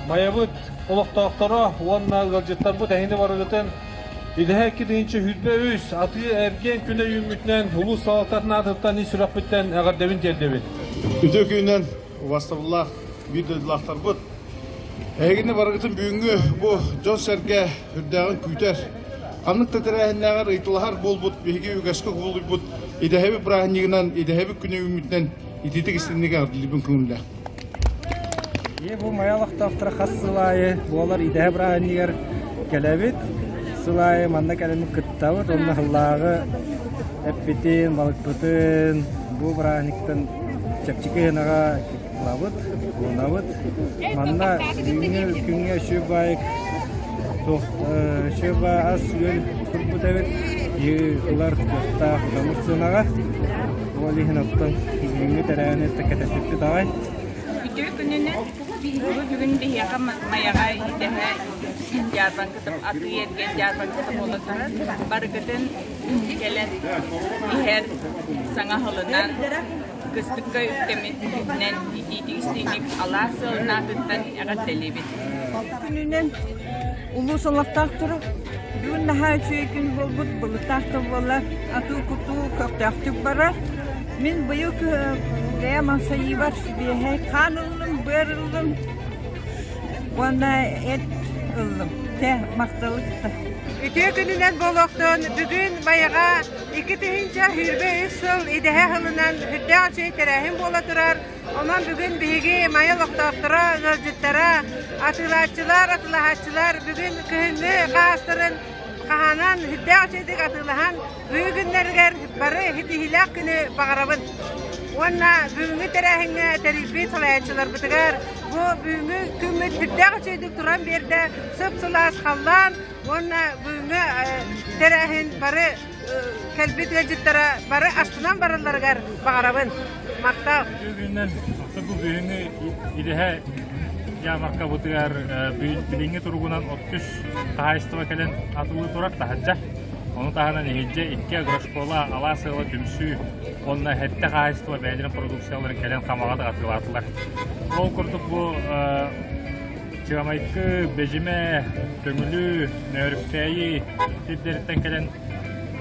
Майабыт олохтоохторо уонна ыалдьыттарбыт эһини барыгытын Идэһэ 223 атыы-эргиэн күнэ үүммүтүнэн улуус салалтатын аатыттан ис сүрэхпиттэн эҕэрдэбин тиэрдэбин. Үтүө күнүнэн убастабыллаах биир дойдулаахтарбыт! Эһигини барыгытын бүгүҥҥү бу дьон-сэргэ үрдээҕин күүтэр, ханнык да тэрээһиннээҕэр ыйыталаһар буолбут биһиги үгэскэ кубулуйбут Идэһэбит бырааһынньыгынан Идэһэбит күнэ үүммүтүнэн итиитик истиҥник эҕэрдэлиибин көҥүллээх. Ийэ бу Майа олохтоохторо хас сыл аайы буолар идэһэ бырааһынньыгар кэлэбит. Сыл аайы манна кэлэн кыттабыт уонна сыллааҕы эппитин, балыкпытын бу бырааһынньыктан чэпчэки сыанаҕа ылабыт, булунабыт. Манна бүгүҥҥү күҥҥэ үчүгэй баайык туох үчүгэй баай ас-үөл турбут эбит. Киһи ылар кыахтаах удамыр сыанаҕа. Ол иһин оттон бүгүҥҥү тэрээһини кэтэспиппит аҕай. Үтүө күнүнэн бу бүгүн биһиэхэ Майаҕа идэһэ дьаарбаҥката атыы-эргиэн дьаарбаҥката буола турар. Барыгытын кэлэн иһэр саҥа сылынан кыстыкка үктэммитинэн итиитик-истиҥник алаас сыалын аатыттан эҕэрдэлиибит. Күнүнэн улуус олохтоохторо бүгүн наһаа үчүгэй күн буолбут, былыттаах да буоллар атыы-кутуу көхтөөхтүк барар. Мин быйыл бэйэм амсайыыбар сибиэһэй хаан ыллым, быар ыллым уонна эт ыллым. Тэ махталы кытта. Үтүө күнүнэн буолуохтун! Бүгүн Майаҕа 2023 сыл идэһэ сылынан үрдээх үчүгэй тэрээһин буола турар. Онон бүгүн биһиги Майа олохтоохторо, ыалдьыттара, атыылааччылар, атыылаһааччылар бүгүн кыһыҥҥы хаастарын хаһаанан үрдээх үчүгэйдик атыылаһан бүгүн күннэригэр бары ситиһиилээх күнү баҕарабын. Уонна бүгүҥҥү тэрээһиҥҥэ тэрийбит салайааччыларбытыгар бу бүгүҥҥү күммүт сүрдээх үчүгэйдик туран биэрдэ, сып-сылаас халлаан уонна бүгүҥҥү тэрээһин бары кэлбит ыалдьыттара бары астынан баралларыгар баҕарабын. Махтал. Бүгүннэн бу бүгүҥҥү идэһэ ярмаркабытыгар билиҥҥи туругунан 33 хаһаайыстыба кэлэн атылыы турар таһырдьа. Ону таһынан иһирдьэ икки агрошкола алаас ыала түмсүү уонна сэттэ хаһаайыстыба бэйэлэрин продукцияларын кэлэн хамаҕа атыылаатылар. Ол курдук бу Чыамайкы, Бэдьимэ, Төҥүлү, Нөөрүктээйи сирдэриттэн кэлэн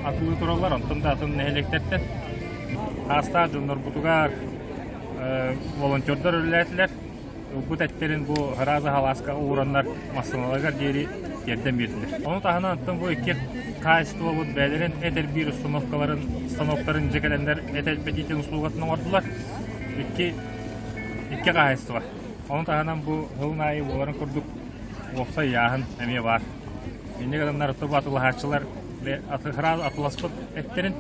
атылыы тураллар, онтон да атын нэһилиэктэртэн. Аастаах дьоннорбутугар волонтердар үлэлээтилэр. Ылбыт эттэрин бу сразу халааска уураннар массыыналарыгар диэри тиэрдэн биэрдилэр. Ону таһынан оттон бу икки хаһаайыстыбабыт бэйэлэрин эт эрбиир установкаларын, станоктарын дьэ кэлэннэр эт элбэтиитин услугатын оҥордулар. Икки икки хаһаайыстыба. Ону таһынан бу сылын аайы буоларын курдук уопсай ыйааһын эмиэ баар. Инньэ гынаннар тобу атылаһааччылар атыласпыт эттэрин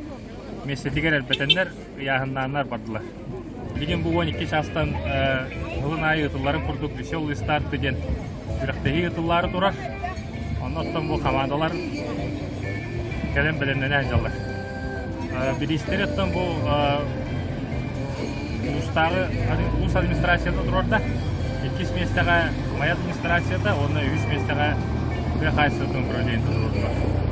миэстэтигэр элбэтэннэр, ыйааһыннааннар бардылар. Билигин бу 12 чаастан сылын аайы ыытылларын курдук «Веселые старты» диэн күрэхтэһии ыытыллаары турар. Онно оттон бу хамаандалар кэлэн бэлэмнэнэ сылдьаллар. Бириистэри оттон бу улуустааҕы улуус администрацията туруорда. Иккис миэстэҕэ Майа администрацията уонна үһүс миэстэҕэ тыа хаһаайыстыбатын управлениета туруордулар.